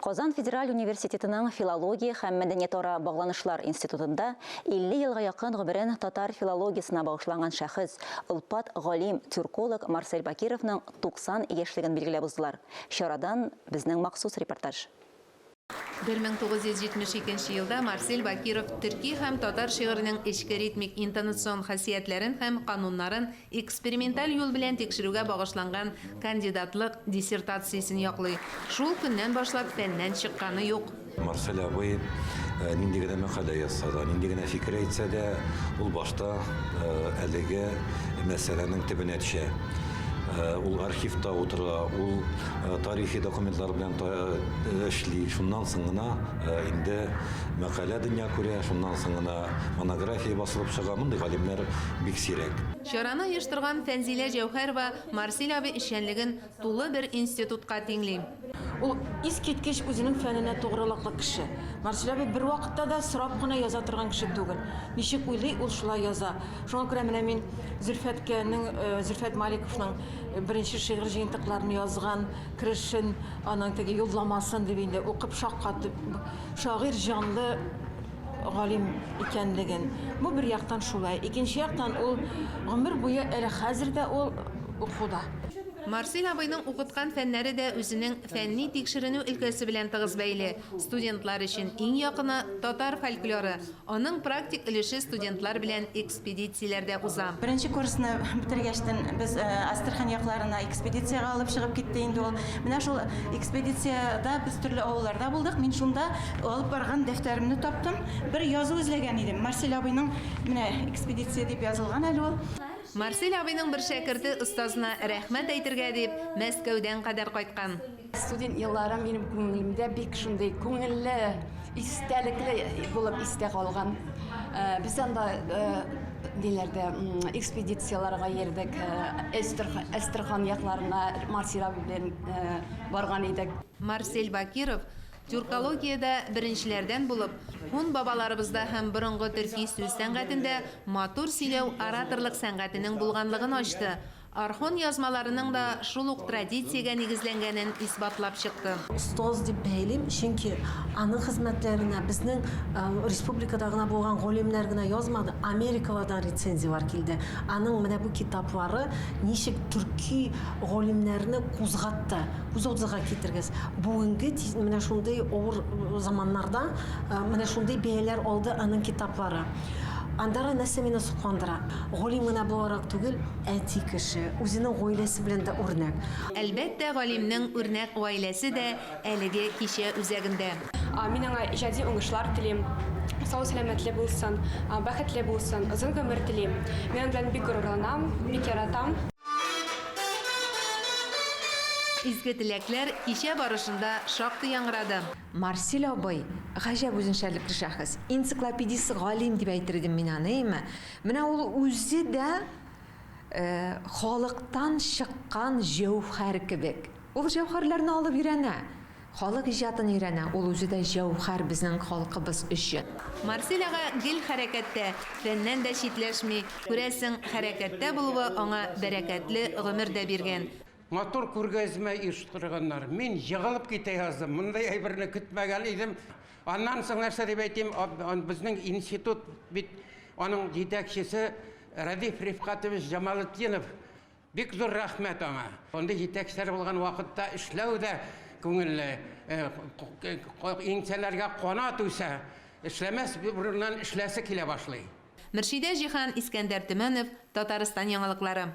Казан федераль университетының филология һәм мәдәниятара багланышлар институтында 50 елга якын гомерен татар филологиясенә багышланган шәхес, олпат галим, тюрколог Марсель Бакировның 90 яшьлеген билгеләп уздылар. Чарадан безнең махсус репортаж. 1972 елда Марсель Бакиров төрки һәм татар шигыренең эчке ритмик интонацион хасиятләрен һәм кануннарын эксперименталь юл белән тикшерүгә багышланган кандидатлык диссертациясен яклый. Шул көннән башлап фәннән чыкканы юк. Марсель абый нинди генә мәкалә язса да, нинди генә фикер әйтсә дә, ул башта әлеге мәсьәләнең төбенә төшә. Ул архивта утыра, ул тарихи документлар белән эшли. Шуннан соң гына инде мәкалә дөнья күрә, шуннан соң гына монография басылып чыга. Мондый галимнәр бик сирәк. Чараны оештырган Фәнзилә Җәүһәрова Марсель абый эшчәнлеген тулы бер институтка тиңли. Ул искиткеч үзенең фәненә тугрылыклы кеше. Марсель абый бервакытта да сорап кына яза торган кеше түгел. Ничек уйлый, ул шулай яза. Шуңа күрә менә мин Зөлфәткәнең, Зөлфәт Маликовның беренче шигырь җыентыкларын язган керешен, аның теге юлламасын дип инде укып шаккатып, шагыйрь җанлы галим икәнлеген. Бу бер яктан шулай. Икенче яктан ул гомер буе әле хәзер дә ул укуда. Марсель абыйның укыткан фәннәре дә үзенең фәнни-тикшеренү өлкәсе белән тыгыз бәйле. Студентлар өчен иң якыны, татар фольклоры. Аның практик өлеше студентлар белән экспедицияләрдә уза. Беренче курсны бетергәчтен без Әстерхан якларына экспедициягә алып чыгып китте инде ул. Менә шул экспедициядә без төрле авылларда булдык. Мин шунда алып барган дәфтәремне таптым. Бер язу эзләгән идем. Марсель абыйның менә экспедиция дип язылган әле ул. Марсель абыйның бер шәкерте остазына рәхмәт әйтергә дип Мәскәүдән кадәр кайткан. Студент елларым минем күңелемдә бик шундый күңелле, истәлекле булып истә калган. Э, без анда э, ниләрдә экспедицияләргә йөрдек, э, Әстерхан якларына Марсель абый белән барган идек. Марсель Бакиров тюркологиядә беренчеләрдән булып, һун бабаларыбызда һәм борынгы төрки сүз сәнгатендә матур сөйләү ораторлык сәнгатенең булганлыгын ачты. Орхон язмаларының да шул ук традициягә нигезләнгәнен исбатлап чыкты. Остаз дип бәялим, чөнки аның хезмәтләренә безнең республикада гына булган галимнәр генә язмады, Америкалардан рецензияләр килде. Аның менә бу китаплары ничек төрки галимнәрне кузгатты. Күз алдыгызга китерегез, бүгенге менә шундый авыр заманнарда менә шундый бәяләр алды аның китаплары. Аннары нәрсә мине сокландыра? Галим генә буларак түгел, әти кеше, үзенең гаиләсе белән дә үрнәк. Әлбәттә, галимнең үрнәк гаиләсе дә әлеге кичә үзәгендә. Мин аңа иҗади уңышлар телим. Сау-сәламәтле булсын, бәхетле булсын, озын гомер телим. Мин аның белән бик горурланам, бик яратам. Изге теләкләр кичә барышында шактый яңгырады. Марсель абый, гаҗәп үзенчәлекле шәхес. Энциклопедист галим дип әйтер идем мин аны, әйме? Менә ул үзе дә халыктан чыккан җәүһәр кебек. Ул җәүһәрләрне алып өйрәнә, халык иҗатын өйрәнә, ул үзе дә җәүһәр безнең халкыбыз өчен. Марсель ага гел хәрәкәттә, фәннән дә читләшми, күрәсең, хәрәкәттә булуы аңа бәрәкәтле гомер дә биргән. Матур күргәзмә оештырганнар. Мин егылып китә яздым. Мондый әйберне көтмәгән идем. Аннан соң нәрсә дип әйтим, безнең институт бит аның җитәкчесе Рәдиф Рифкатович Җамалетдинов. Бик зур рәхмәт аңа. Андый җитәкчеләр булган вакытта эшләү дә күңелле. Иңсәләргә канат үсә. Эшләмәс урыннан эшләсе килә башлый. Мөршидә Җиһан, Искәндәр Төмәнов, Татарстан яңалыклары.